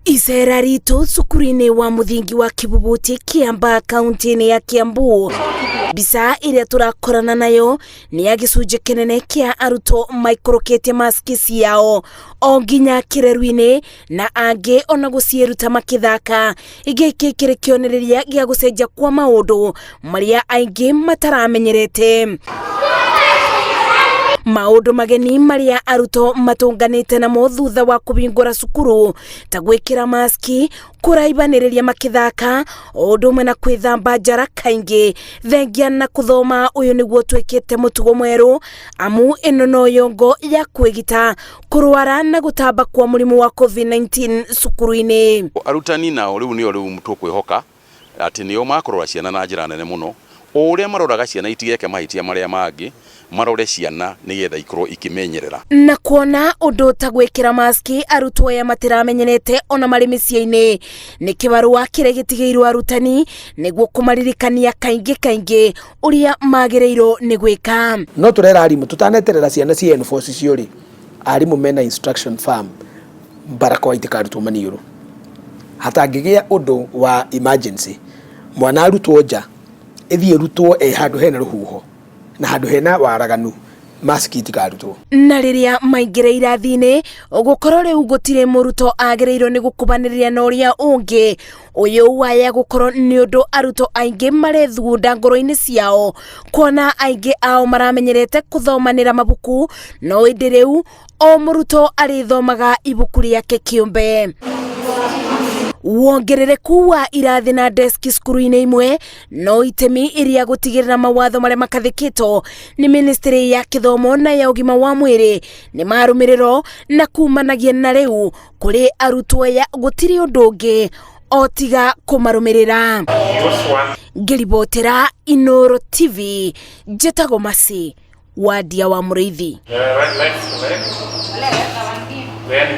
Icera ritũ cukuru-inĩ wa mũthingi wa Kibubuti, Kiambaa, kaunti-inĩ ya Kiambu, mbica ĩrĩa tũrakorana nayo nĩ ya gĩcunjĩ kĩnene kĩa arutwo maikũrũkĩtie maski ciao o nginya kĩreru-inĩ na angĩ ona gũciĩruta makĩthaka. Gĩkĩ kĩrĩ kĩonereria gĩa gũcenjia kwa maũndũ marĩa aingĩ mataramenyerete. Maũndũ mageni marĩa arutwo matũnganĩte namo thutha wa kũhingũra cukuru, ta gwĩkĩra maski, kũraibanĩrĩria makĩthaka, o ũndũ ũmwe na kwĩthamba njara kaingĩ, thengia na kũthoma. Ũyũ nĩguo ũtuĩkĩte mũtugo mwerũ, amu ĩno noyo ngo ya kwĩgita kũrwara na gũtamba kwa mũrimũ wa COVID-19 cukuru-inĩ. Arutani nao rĩu nĩo rĩu tũkwĩhoka atĩ nĩo makũrora ciana na njĩra nene mũno, o ũrĩa maroraga ciana itigeke mahĩtia marĩa mangĩ, marore ciana nĩgetha ikorwo ikĩmenyerera. Na kuona ũndũ ta gwĩkĩra maski arutwo aya matiramenyerete ona marĩ mĩciĩ-inĩ, nĩ kĩbarũa kĩrĩa gĩtigĩirwo arutani nĩguo kũmaririkania kaingĩ kaingĩ ũrĩa magĩrĩirwo nĩ gwĩka. No tũrera arimũ tũtaneterera ciana ci enforce icio rĩ, arimũ mena instruction firm, barakoa itikarutwo maniũrũ hatangĩgĩa ũndũ wa emergency. Mwana arutwo nja, ĩthiĩ ĩrutwo e handũ hena rũhuho na handũ hena waraganu, maski itikarutwo. Na rĩrĩa maingĩra irathi-inĩ, gũkorwo rĩu gũtirĩ mũrutwo agĩrĩirwo nĩ gũkubanĩrĩria na ũrĩa ũngĩ. Ũyũ waya gũkorwo nĩ ũndũ arutwo aingĩ marethugunda ngoro-inĩ ciao, kuona aingĩ ao maramenyerete kũthomanĩra mabuku, no ĩndĩ rĩu o mũrutwo arĩthomaga ibuku rĩake kĩũmbe. Wongerereku wa irathi na deski cukuru-inĩ imwe no itemi iria gũtigĩrĩra mawatho marĩa makathĩkĩtwo nĩ ministry ya kĩthomo na ya ũgima wa mwĩrĩ nĩ marũmĩrĩrwo, na kumanagia na rĩu kũrĩ arutwo aya gũtirĩ ũndũ ũngĩ o tiga kũmarũmĩrĩra. Ngĩribotera Inoro TV, njĩtagwo Masi Wadia wa Mũrĩithi. Right, left, left. Then